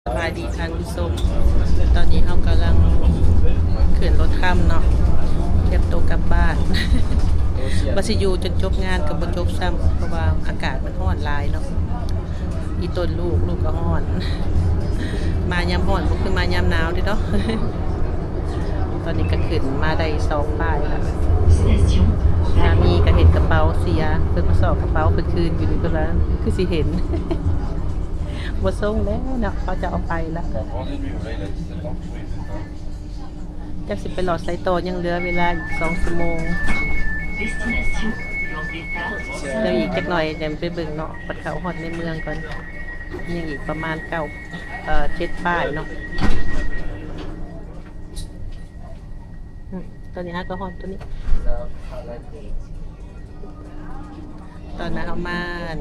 ສະບາຍດີທ່ານຜູ້ຊົມ, ຕອນນີ້ເຮົາກຳລັງຂຶ້ນລົດຄ່ຳເນາະ, ຕຽມໂຕກັບບ້ານ. ວ່າຊິຢູ່ຈົນຈົບງານກໍບໍ່ຈົບຊ້ຳ ເພາະວ່າອາກາດມັນຮ້ອນຫຼາຍເນາະ. ອີ່ຕົນລູກ ລູກກໍຮ້ອນ, ມາຍາມຮ້ອນບໍ່ຄືມາຍາມໜາວເດ້ເນາະ. ຕອນນີ້ກໍຂຶ້ນມາໄດ້ສອງປ້າຍແລ້ວ. ສາມີກໍເຫັນກະເປົາເສຍ, ເພິ່ນມາຊອກກະເປົາເພິ່ນຄືນຢູ່ນີ້, ເພິ່ນວ່າຄືຊິເຫັນ. ບໍ່ສົ່ງແລ້ວເນາະ, ເຂົາຈະເອົາໄປລະ. ຈັກຊິໄປຫຼໍ່ໃສຕໍ່, ຍັງເຫຼືອເວລາອີກສອງຊົ່ວໂມງ. ດຽວອີກຈັກໜ້ອຍຈະໄປເບິ່ງເນາະ, ບັດເຂົ້າຮອດໃນເມືອງກ່ອນ. ຍັງອີກປະມານເກົ້າ ເອີ ເຈັດປ້າຍເນາະ. ອືມ ຕອນນີ້ເຮົາກໍຮອດຕົວນີ້. ຕອນນັ້ນເຮົາມາ ອັນ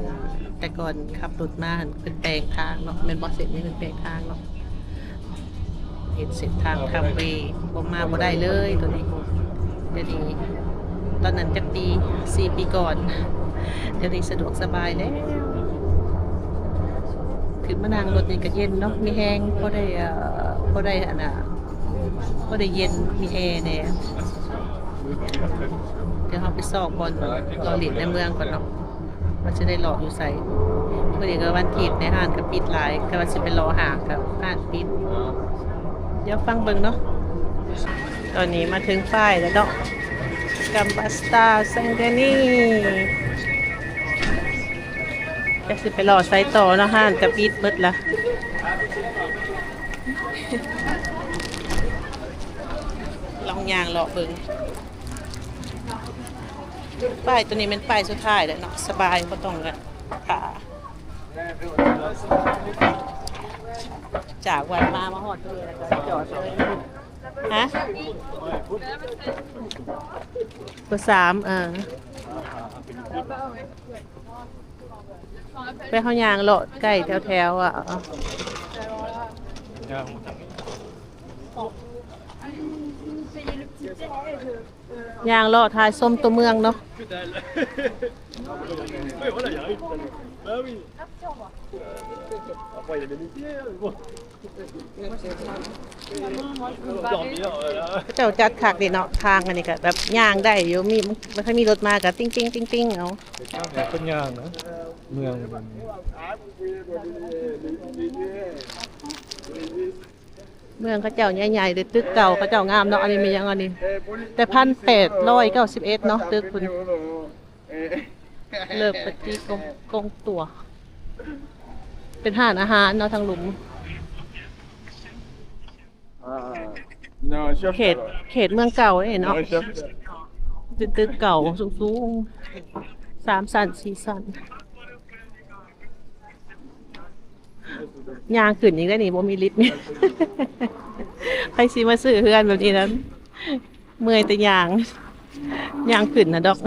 ແຕ່ກ່ອນຂັບລົດມາຫັ້ນ ເພິ່ນແປງທາງເນາະ, ແມ່ນບໍ່? ເສັ້ນນີ້ເພິ່ນແປງທາງເນາະ, ເຮັດເສັ້ນທາງທຳເວ ບໍ່ມາບໍ່ໄດ້ເລີຍຕົວນີ້. ດຽວນີ້ ຕອນນັ້ນຈັກປີ ສີ່ປີກ່ອນ, ດຽວນີ້ສະດວກສະບາຍແລ້ວ. ຂຶ້ນມານັ່ງລົດນີ້ກໍເຢັນເນາະ, ມີແຮງ ພໍໄດ້ ເອີ ພໍໄດ້ ອັນນ່າ ພໍໄດ້ເຢັນ ມີແອແດ່. ດຽວເຮົາໄປຊອກບ່ອນເລາະຫຼິ້ນໃນເມືອງກ່ອນເນາະ, ວ່າຊິໄດ້ເລາະຢູ່ໃສ. ມື້ນີ້ກໍວັນທິດເດ້, ຮ້ານກໍປິດຫຼາຍ, ກໍວ່າຊິໄປເລາະຫ້າງ ກໍຮ້ານປິດ. ດຽວຟັງເບິ່ງເນາະ. ຕອນນີ້ມາເຖິງປ້າຍແລ້ວເນາະ, ກຳບັດສະຕາ ເຊັງເດນີ. ຈັກຊິໄປເລາະໃສຕໍ່ເນາະ, ຮ້ານກໍປິດເບິດລະ. ລອງຍ່າງເລາະເບິ່ງ. ປ້າຍຕົວນີ້ແມ່ນປ້າຍສຸດທ້າຍແລ້ວເນາະ, ສະບາຍ ບໍ່ຕ້ອງ ແບບ ຖ້າ. ຈາກວັດມາ ມາຮອດນີ້ແລ້ວກໍຈອດເລີຍ. ຮະ? ເບີສາມ ເອີ. ໄປເຮົາຍ່າງເລາະໃກ້ແຖວໆ ອ່ະ ຍ່າງເລາະຖ່າຍຊົມຕົວເມືອງເນາະ. ເຂົາເຈົ້າຈັດຄັກເດເນາະ, ທາງອັນນີ້ກໍແບບຍ່າງໄດ້ຢູ່, ມີ ມັນ ມັນ ຄັນມີລົດມາກໍຕິ່ງໆໆໆ ເອົາ. ເປັນທາງແບບຄົນຍ່າງນະ ເມືອງ ເມືອງເຂົາເຈົ້າໃຫຍ່ໆເດ້, ຕຶກເກົ່າເຂົາເຈົ້າງາມເນາະ. ອັນນີ້ແມ່ນຫຍັງອັນນີ້? ແຕ່ພັນແປດຮ້ອຍເກົ້າສິບເອັດເນາະ, ຕຶກພຸ້ນ. ເລີບປະຕິກົງ ກົງຕົວ ເປັນຮ້ານອາຫານເນາະ ທາງລຸ່ມ. ເຂດ ເຂດເມືອງເກົ່າເດ້ເນາະ, ເປັນຕຶກເກົ່າສູງໆ ສາມຊັ້ນ ສີ່ຊັ້ນ. ຍ່າງຂຶ້ນອີກແລ້ວນີ້ ບໍ່ມີລິບ. ໃຜຊິມາຊື້ເຮືອນແບບນີ້ນັ້ນ ເມື່ອຍແຕ່ຍ່າງ ຍ່າງຂຶ້ນນະດອກ.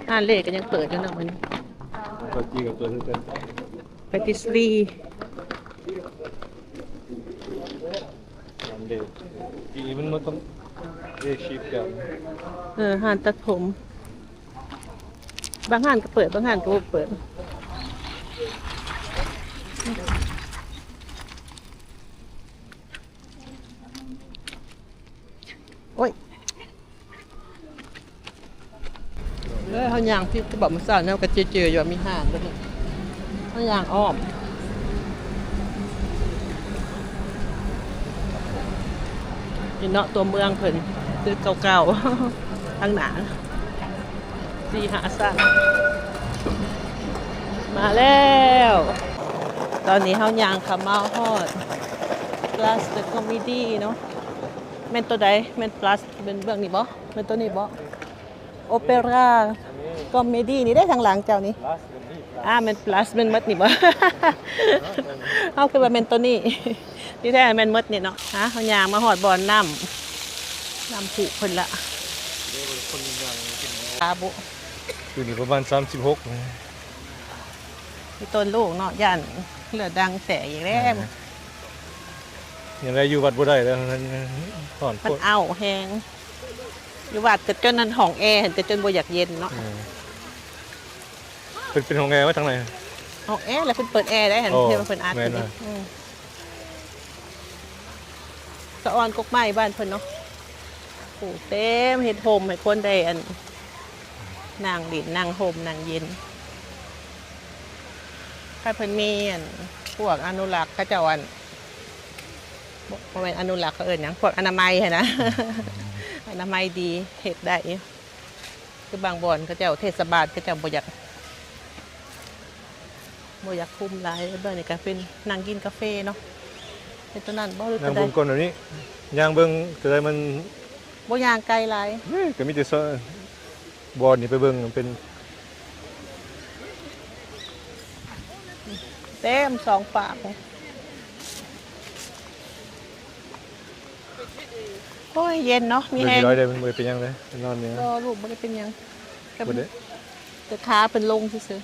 ຮ້ານເລກກໍຍັງເປີດຢູ່ເນາະມື້ນີ້. ປາຈີກໍເປີດຄືກັນ. ປາຕິສຣີ ຮ້ານເລກ ປີນີ້ມັນໝົດຕ້ອງເລກຊີບກັນ. ເອີ ຮ້ານຕັດຜົມ. ບາງຮ້ານກໍເປີດ, ບາງຮ້ານກໍບໍ່ເປີດ. ໂອ້ຍ ເອີ ເຮົາຍ່າງຜິດ ຄືບອກມື້ເຊົ້ານີ້ ເຮົາກໍເຈີໆຢູ່ວ່າມີຮ້ານໂດດ. ເຮົາຍ່າງອ້ອມ. ນີ້ເນາະ ຕົວເມືອງເພິ່ນ ຕຶກເກົ່າໆ ທາງໜ້າ ສີ່ຫ້າຊັ້ນ. ມາແລ້ວ ຕອນນີ້ເຮົາຍ່າງເຂົ້າມາຮອດ Place de Comédie ເນາະ. ແມ່ນໂຕໃດ? ແມ່ນ Place ແມ່ນເບື້ອງນີ້ບໍ່? ແມ່ນໂຕນີ້ບໍ່? Opéra Comédie ນີ້ເດ້ ທາງຫຼັງເຈົ້ານີ້. ອ່າ ແມ່ນ Place ແມ່ນໝົດນີ້ບໍ່? ເຮົາຄິດວ່າແມ່ນໂຕນີ້. ທີ່ແທ້ແມ່ນໝົດນີ້ເນາະ. ຮະ ເຮົາຍ່າງມາຮອດບ່ອນນ້ຳ ນ້ຳພຸເພິ່ນລະ. ອາບຸ ຢູ່ນີ້ປະມານສາມສິບຫົກ. ມີຕົ້ນລູກເນາະ ຢ້ານເລືອດດັງແຕກອີກແລ້ວ. ຍັງໄດ້ຢູ່ວັດບໍ່ໄດ້ແລ້ວ ຮ້ອນໂພດ ມັນອ້າວແຮງ. ຢູ່ວັດກໍຈົນນັ້ນ ຫ້ອງແອຫັ້ນ ກໍຈົນບໍ່ຢາກເຢັນເນາະ. ເອີ ເປັນ ເປັນຫ້ອງແອໄວ້ທາງໃນ? ຫ້ອງແອ ແລ້ວເພິ່ນເປີດແອໄດ້ຫັ້ນ. ໂອ້ ເພິ່ນ ເພິ່ນອັດ ແມ່ນ ຢູ່ນີ້ ເອີ ອືມ. ສະອອນກົກໄມ້ບ້ານເພິ່ນເນາະ ປູກເຕັມ ເຮັດຮົ່ມໃຫ້ຄົນໄດ້ ອັນ ນັ່ງຫຼິ້ນ ນັ່ງຮົ່ມ ນັ່ງເຢັນ. ຖ້າເພິ່ນມີ ອັນ ພວກອະນຸລັກ ເຂົາເຈົ້າ ອັນ ບໍ່ ບໍ່ແມ່ນອະນຸລັກ ເຂົາເອີ້ນຫຍັງ ພວກອະນາໄມຫັ້ນນະ ອະນາໄມດີ ເຮັດໄດ້ຢູ່. ຄືບາງບ່ອນເຂົາເຈົ້າ ເທດສະບານເຂົາເຈົ້າບໍ່ຢາກ ບໍ່ຢາກຄຸມຫຼາຍ. ເບິ່ງນີ້ກໍເປັນນັ່ງກິນກາເຟເນາະ ເປັນຕົວນັ້ນບໍ່ ຫຼື ຕົວໃດ? ຍ່າງເບິ່ງກ່ອນ ດຽວນີ້ຍ່າງເບິ່ງຕົວໃດມັນ ບໍ່ຍ່າງໄກຫຼາຍ. ເອີ ກໍມີແຕ່ ບ່ອນນີ້ໄປເບິ່ງ ມັນເປັນ ເຕັມສອງຟາກ. ໂອ້ຍ ເຢັນເນາະ ມີແຮງ. ບໍ່ໄດ້ເປັນຫຍັງເດ້ ນອນນີ້ ບໍ່ ລູກບໍ່ໄດ້ເປັນຫຍັງ ບໍ່ໄດ້ ແຕ່ຂາເພິ່ນລົງຊື່ໆ. ອືມ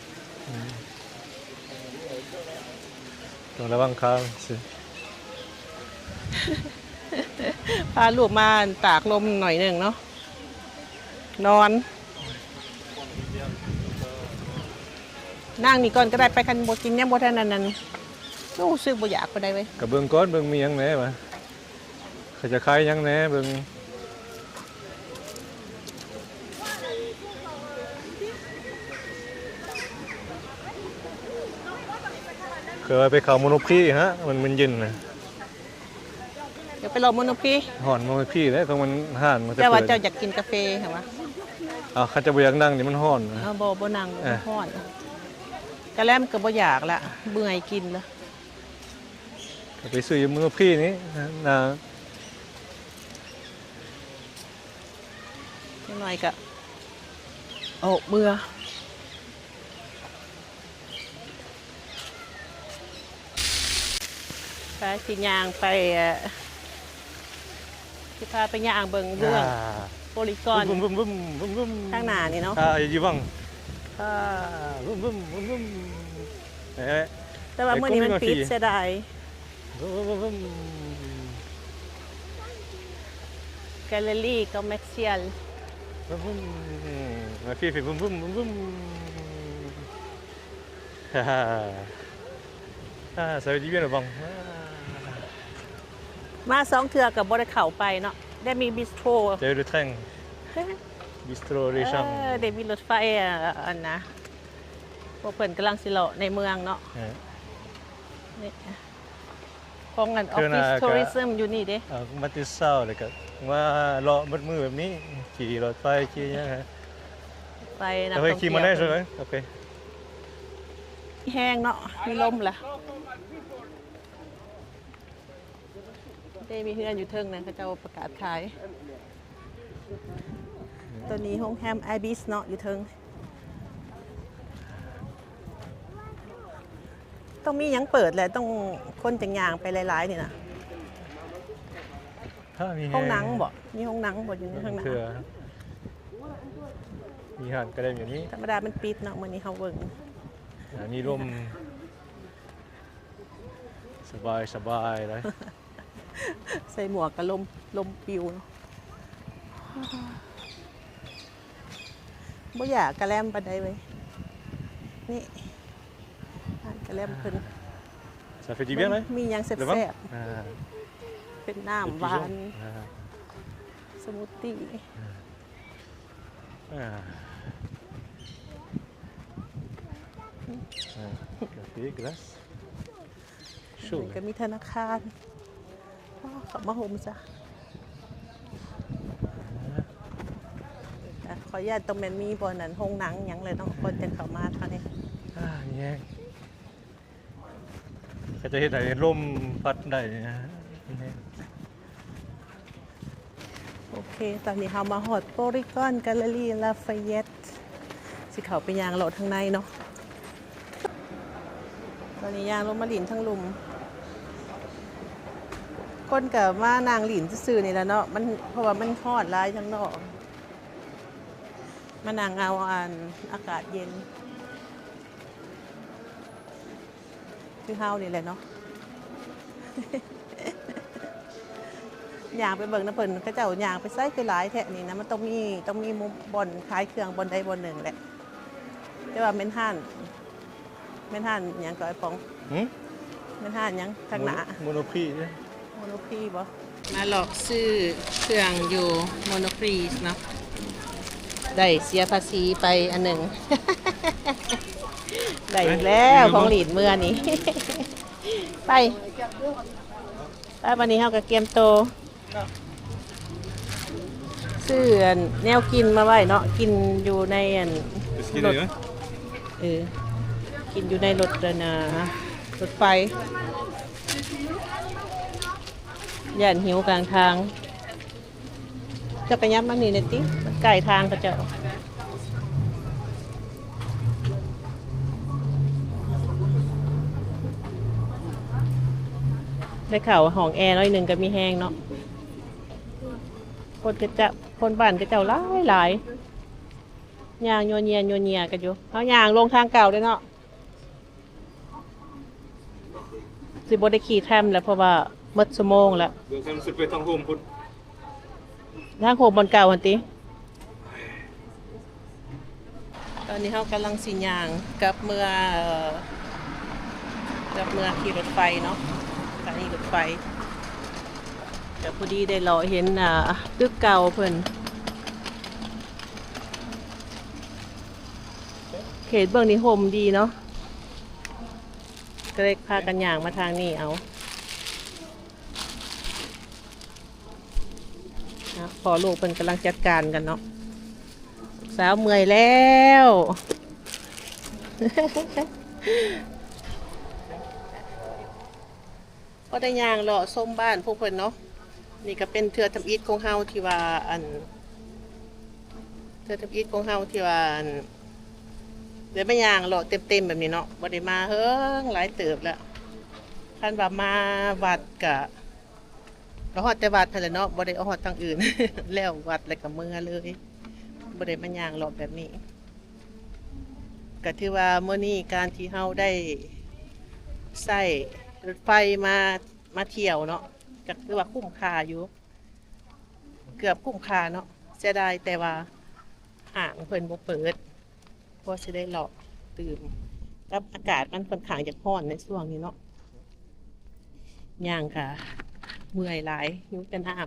ຕ້ອງລະວັງຂາຊື່. ພາລູກມາຕາກລົມໜ້ອຍໜຶ່ງເນາະ ນອນ. ນັ່ງນີ້ກ່ອນກໍໄດ້ໄປ ຄັນບໍ່ກິນ ຍັງບໍ່ທັນອັນນັ້ນ ຮູ້ສຶກບໍ່ຢາກປານໃດເວີຍ. ກໍເບິ່ງກ່ອນ ເບິ່ງມີຫຍັງແດ່ວ່າ ເຂົາຈະຂາຍຫຍັງແດ່ ເບິ່ງ. ເຄີຍວ່າໄປເຂົ້າໂມໂນພຣີຮະ ມັນ ມັນເຢັນນະ. ຢາກໄປລອງໂມໂນພຣີ ຮ້ອນໂມໂນພຣີແຫຼະ ຂອງມັນຮ້ານມັນຈະເປີດ. ແຕ່ວ່າເຈົ້າຢາກກິນກາເຟຫັ້ນຫວາ? ອ້າວ ຄັນເຈົ້າບໍ່ຢາກນັ່ງນີ້ມັນຮ້ອນ. ເອີ ບໍ່ ບໍ່ນັ່ງ ມັນຮ້ອນ. ກະແລັມກໍບໍ່ຢາກລະ ເມື່ອຍກິນລະ. ກໍໄປຊື້ຢູ່ເມືອງພີນີ້ນະ ຈັກໜ້ອຍກໍອອກເມືອ. ໄປ ຊິຍ່າງໄປ ເອີ ຊິພາໄປຍ່າງເບິ່ງເລື່ອງ ອ່າ ໂປລິກອນ ວຶມໆໆໆໆ ທາງໜ້ານີ້ເນາະ. ອ່າ ຢູ່ບັງ ອ່າ ວຶມໆໆໆ ເອີ ແຕ່ວ່າມື້ນີ້ມັນປິດ ເສຍດາຍ. ວຶມໆໆໆໆ Galerie Commerciale ວຶມໆໆໆ ມາພີ້ໆ ວຶມໆໆໆ ອ່າ ສະບາຍດີເວຍນະບັງ. ມາສອງເທື່ອກໍບໍ່ໄດ້ເຂົ້າໄປເນາະ ໄດ້ມີບິສໂຕຣ ເຈລະແທງ ບິສໂຕຣເດຊາງ ເອີ ໄດ້ມີລົດໄຟ ອັນນະ ພວກເພິ່ນກຳລັງຊິເລາະໃນເມືອງເນາະ. ເອີ ນີ້ ຂອງອັນ ອອບຟິສໂທຣິຊຶມຢູ່ນີ້ເດ້. ເອີ ມາແຕ່ເຊົ້າ ແລ້ວກໍມາເລາະໝົດມື້ແບບນີ້ ຂີ່ລົດໄຟຂີ່ຫຍັງ ໄປນຳທ່ອງທ່ຽວ. ໂອເຄ ມີແຮງເນາະ ມີລົມລະ ເດ້ ມີເຮືອນຢູ່ເທິງນັ້ນ ເຂົາເຈົ້າປະກາດຂາຍ. ໂຕນີ້ໂຮງແຮມໄອບິສເນາະ ຢູ່ເທິງ. ຕ້ອງມີຫຍັງເປີດແຫຼະ ຕ້ອງ ຄົນຈັ່ງຍ່າງໄປຫຼາຍໆນີ້ນະ. ໂຮງໜັງບໍ? ມີໂຮງໜັງບໍຢູ່ໃນຂ້າງໜ້າ? ມີຮ້ານກະໄດ້ຢູ່ນີ້. ທຳມະດາມັນປິດເນາະ ມື້ນີ້ເຮົາເບິ່ງ. ອ່າ ມີລົມ ສະບາຍ ສະບາຍເລີຍ. ໃສ່ໝວກກະລົມ ລົມປິວເນາະ. ບໍ່ຢາກກະແລັມປານໃດເວີຍ. ນີ້ ຮ້ານກະແລັມເພິ່ນ ສາເຟດີວຽງເລີຍ. ມີຫຍັງແຊບໆ ອ່າ ເປັນນ້ຳຫວານ ອ່າ ສະມູດຕີ້ ອ່າ ອ່າ ກາເຟ ກລາສ. ນີ້ກໍມີທະນາຄານ. ອໍ ເຂົ້າມາໂຮມຊະ. ອ່າ ຂໍອະນຸຍາດ ຕ້ອງແມ່ນມີບ່ອນນັ້ນ ໂຮງໜັງຫຍັງແຫຼະເນາະ ກ່ອນຈະເຂົ້າມາທາງນີ້. ອ່າ ແຍກ ເຂົາຈະເຮັດໃຫ້ລົມພັດໄດ້ນະ. ໂອເຄ ຕອນນີ້ເຮົາມາຮອດໂປລິກອນ ກາເລຣີ ລາຟາເຢດ ຊິເຂົ້າໄປຍ່າງເລາະທາງໃນເນາະ. ຕອນນີ້ຍ່າງລົງມາຫຼິ້ນທາງລຸ່ມ ຄົນກໍມານັ່ງຫຼິ້ນຊື່ໆນີ້ແຫຼະເນາະ ມັນ ເພາະວ່າມັນຮ້ອນຫຼາຍທາງນອກ ມານັ່ງເອົາ ອັນ ອາກາດເຢັນ. ຄືເຮົານີ້ແຫຼະເນາະ. ຍ່າງໄປເບິ່ງນຳເພິ່ນ ເຂົາເຈົ້າຍ່າງໄປໃສຄືຫຼາຍແທ້ນີ້ນະ. ມັນຕ້ອງມີ ຕ້ອງມີໝູ່ບ່ອນຂາຍເຄື່ອງບ່ອນໃດບ່ອນໜຶ່ງແຫຼະ. ແຕ່ວ່າແມ່ນຮ້ານ ແມ່ນຮ້ານຫຍັງກໍອ້າຍປອງ? ຫື? ແມ່ນຮ້ານຫຍັງທາງໜ້າ? ໂມໂນພຣີເດ້. ໂມໂນພຣີບໍ່? ມາເລາະຊື້ເຄື່ອງຢູ່ໂມໂນພຣີເນາະ. ໄດ້ເສຍພາສີໄປອັນໜຶ່ງ. ໄດ້ອີກແລ້ວ ຂອງຫຼິ້ນເມືອນີ້. ໄປ ໄປ ບັດນີ້ເຮົາກໍກຽມໂຕ ເນາະ ຊື້ອັນແນວກິນມາໄວ້ເນາະ ກິນຢູ່ໃນອັນ ລົດ ເອີ ກິນຢູ່ໃນລົດອັນນາ ລົດໄຟ ຢ້ານຫິວກາງທາງ. ເຈົ້າກໍຫຍັບມານີ້ແດ່ຕິ ມັນໃກ້ທາງເຂົາເຈົ້າ. ໄດ້ເຂົ້າຫ້ອງແອໜ້ອຍໜຶ່ງກໍມີແຮງເນາະ. ຄົນເຂົາເຈົ້າ ຄົນບ້ານເຂົາເຈົ້າຫຼາຍໆ ຍ່າງຍົວເຍຍຍົວເຍຍກັນຢູ່. ເຮົາຍ່າງລົງທາງເກົ່າເດ້ເນາະ. ຊິບໍ່ໄດ້ຂີ່ແທຣມແລ້ວ ເພາະວ່າໝົດຊົ່ວໂມງແລ້ວ. ດຽວແທຣມຊິໄປທາງໂຮມພຸ້ນ ທາງໂຮມບ່ອນເກົ່າຫັ້ນຕິ. ຕອນນີ້ເຮົາກຳລັງຊິຍ່າງກັບເມືອ ເອີ ກັບເມືອຂີ່ລົດໄຟເນາະ ສະຖານີລົດໄຟ. ກໍພໍດີໄດ້ເລາະເຫັນ ອ່າ ຕຶກເກົ່າເພິ່ນ. ເຂດເບື້ອງນີ້ຮົ່ມດີເນາະ ກໍເລີຍພາກັນຍ່າງມາທາງນີ້ເອົາ. ນະ ພໍ່ລູກເພິ່ນກຳລັງຈັດການກັນເນາະ. ສາວເມື່ອຍແລ້ວ. ກໍໄດ້ຍ່າງເລາະຊົມບ້ານພວກເພິ່ນເນາະ. ນີ້ກໍເປັນເທື່ອທຳອິດຂອງເຮົາທີ່ວ່າ ອັນ ເທື່ອທຳອິດຂອງເຮົາທີ່ວ່າ ອັນ ໄດ້ມາຍ່າງເລາະເຕັມໆແບບນີ້ເນາະ. ບໍ່ໄດ້ມາເຫິງຫຼາຍເຕີບແລ້ວ. ຄັນວ່າມາວັດກະ ກໍຮອດແຕ່ວັດຫັ້ນແຫຼະເນາະ ບໍ່ໄດ້ຮອດທາງອື່ນ ແລ້ວວັດແລ້ວກໍເມືອເລີຍ ບໍ່ໄດ້ມາຍ່າງເລາະແບບນີ້. ກໍຖືວ່າມື້ນີ້ການທີ່ເຮົາໄດ້ໃຊ້ລົດໄຟມາ ມາທ່ຽວເນາະ ກໍຖືວ່າຄຸ້ມຄ່າຢູ່ ເກືອບຄຸ້ມຄ່າເນາະ. ເສຍດາຍແຕ່ວ່າຫ້າງເພິ່ນບໍ່ເປີດ ພໍຊິໄດ້ເລາະຕື່ມ ກັບອາກາດມັນຂ້ອນຂ້າງຈະຮ້ອນໃນຊ່ວງນີ້ເນາະ. ຍ່າງກະເມື່ອຍຫຼາຍ ຫິວແຕ່ນ້ຳ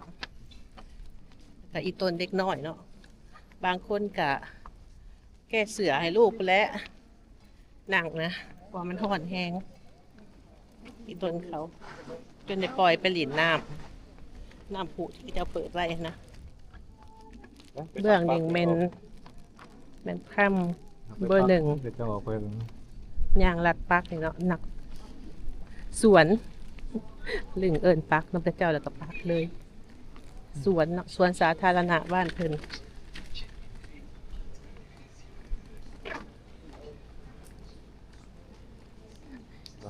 ກະອີ່ຕົນເດັກນ້ອຍເນາະ ບາງຄົນກະແກ້ເສື້ອໃຫ້ລູກພຸ້ນແຫຼະ ນັ່ງນະ ເພາະວ່າມັນຮ້ອນແຮງ. ອີ່ຕົນເຂົາຈົນໄດ້ປ່ອຍໄປຫຼິ້ນນ້ຳ ນ້ຳພຸທີ່ເຂົາເຈົ້າເປີດໄວ້ຫັ້ນນະ. ເບື້ອງນີ້ແມ່ນ ແມ່ນພຣຳເບີໜຶ່ງ ເຂົາເຈົ້າເອົາໄປ ຍ່າງລັດປັກນີ້ເນາະ ນັກສວນ ລຶ້ງເອີ້ນປັກນຳເຂົາເຈົ້າ ແລ້ວກໍປັກເລີຍ. ສວນເນາະ ສວນສາທາລະນະບ້ານເພິ່ນ.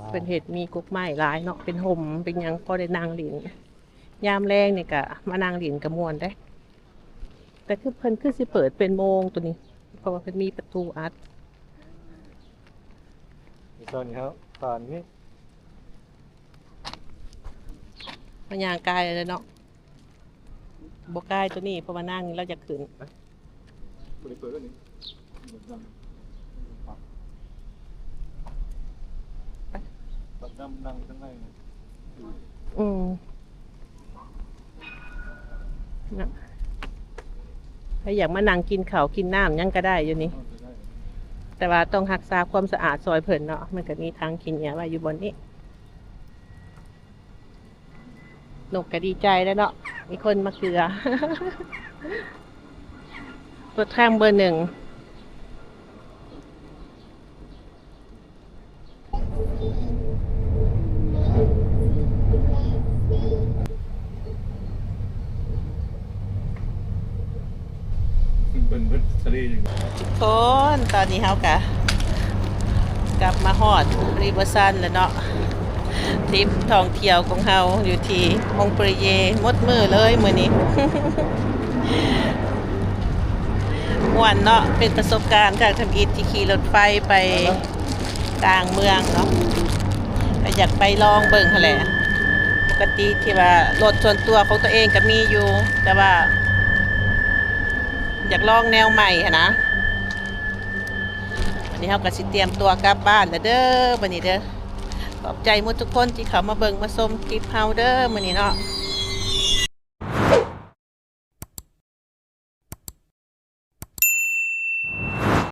ເພິ່ນເຮັດມີກົກໄມ້ຫຼາຍເນາະ ເປັນຮົ່ມເປັນຫຍັງ ພໍໄດ້ນັ່ງຫຼິ້ນ. ຍາມແລງນີ້ກະມານັ່ງຫຼິ້ນກະມ່ວນເດ້ ແຕ່ຄືເພິ່ນຄືຊິເປີດເປັນໂມງໂຕນີ້ ເພາະວ່າເພິ່ນມີປະຕູອັດ. ຕອນນີ້ເຮົາ ຕອນນີ້ ມາຍ່າງກາຍແລ້ວເນາະ. ບໍ່ກາຍໂຕນີ້ ເພາະວ່ານາງນີ້ລາວຢາກຂຶ້ນ. ບໍ່ໄດ້ເປີດແລ້ວນີ້ ບັດດຳ ບັດດຳນັ່ງທາງໃນ. ອືມ ນະ ໃຜຢາກມານັ່ງກິນເຂົ້າກິນນ້ຳຫຍັງກໍໄດ້ຢູ່ນີ້ ແຕ່ວ່າຕ້ອງຮັກສາຄວາມສະອາດຊ່ອຍເພິ່ນເນາະ. ມັນກໍມີຖັງຂີ້ເຫຍື້ອໄວ້ຢູ່ບ່ອນນີ້. ນົກກໍດີໃຈແລ້ວເນາະ ມີຄົນມາເກືອ. ລົດແທມເບີໜຶ່ງ. ເບິ່ງເບິດທະເລ. ທຸກຄົນ ຕອນນີ້ເຮົາກະກັບມາຮອດຣີເວີຊັນແລ້ວເນາະ. ທຣິບທ່ອງທ່ຽວຂອງເຮົາຢູ່ທີ່ມົງປຣີເຢ ໝົດມື້ເລີຍມື້ນີ້. ມ່ວນເນາະ ເປັນປະສົບການຄັ້ງທຳອິດທີ່ຂີ່ລົດໄຟໄປ ຕ່າງເມືອງເນາະ ກໍຢາກໄປລອງເບິ່ງຫັ້ນແຫຼະ. ບໍ່ ກະຕິທີ່ວ່າລົດສ່ວນຕົວຂອງຕົວເອງກໍມີຢູ່ ແຕ່ວ່າຢາກລອງແນວໃໝ່ຫັ້ນນະ. ບັດນີ້ເຮົາກໍຊິຕຽມຕົວກັບບ້ານແລ້ວເດີ ບັດນີ້ເດີ. ຂອບໃຈໝົດທຸກຄົນທີ່ເຂົ້າມາເບິ່ງມາຊົມຄລິບເຮົາເດີມື້ນີ້ເນາະ.